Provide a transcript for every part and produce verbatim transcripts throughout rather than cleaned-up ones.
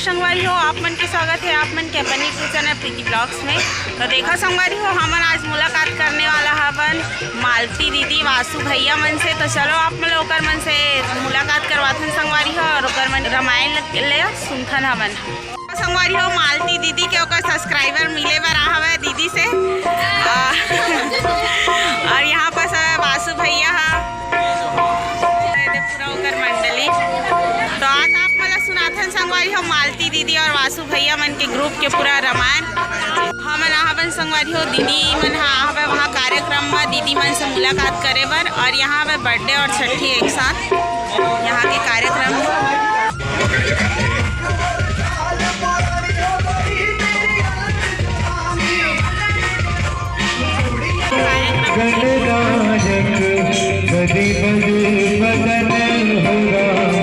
संगवारी हो, आप मन के स्वागत हे आप मन के अपन YouTube चैनल प्रीति ब्लॉग्स में। तो देखो संगवारी हो, हमन आज मुलाकात करने वाला हवन मालती दीदी, वासु भैया मन से। तो चलो आप मन ला ओकर मन से मुलाकात करवाथन संगवारी हो, और ओकर मन रामायण ल-, ले सुनथन हमन। संगवारी हो, मालती दीदी के ओकर सब्सक्राइबर मिले बर आ हवय दीदी से। आ, और यहाँ पर सब वासु भैया हा, पूरा ओकर मंडली। तो आज आप मन ला सुनाथन संगवारी हो, मालती दीदी और वासु भैया मन के ग्रुप के पूरा रामायण। हमन आ हवन संगवारी हो, दीदी मन हा आ हवय वहाँ कार्यक्रम में दीदी मन से मुलाकात करे बर, और यहाँ हवय बर्थडे और छठी एक साथ यहाँ के कार्यक्रम। गणनायक गदिबद बदन हो राम।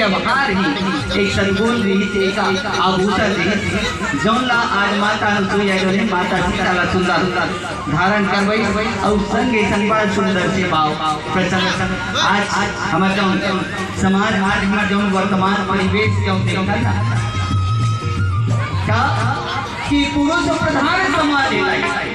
व्यवहार ही एक संकुल रहिस, एक आभूषण रहिस, जौन ला आज माता अनुसुईया जो है माता सीता ला सुंदर धारण करवई अउ संगे संग बड़ा सुंदर से भाव प्रसंग। आज हमर जौन समाज, आज हमर जौन वर्तमान परिवेश जौन देखत हन, का कि पुरुष प्रधान समाज हे।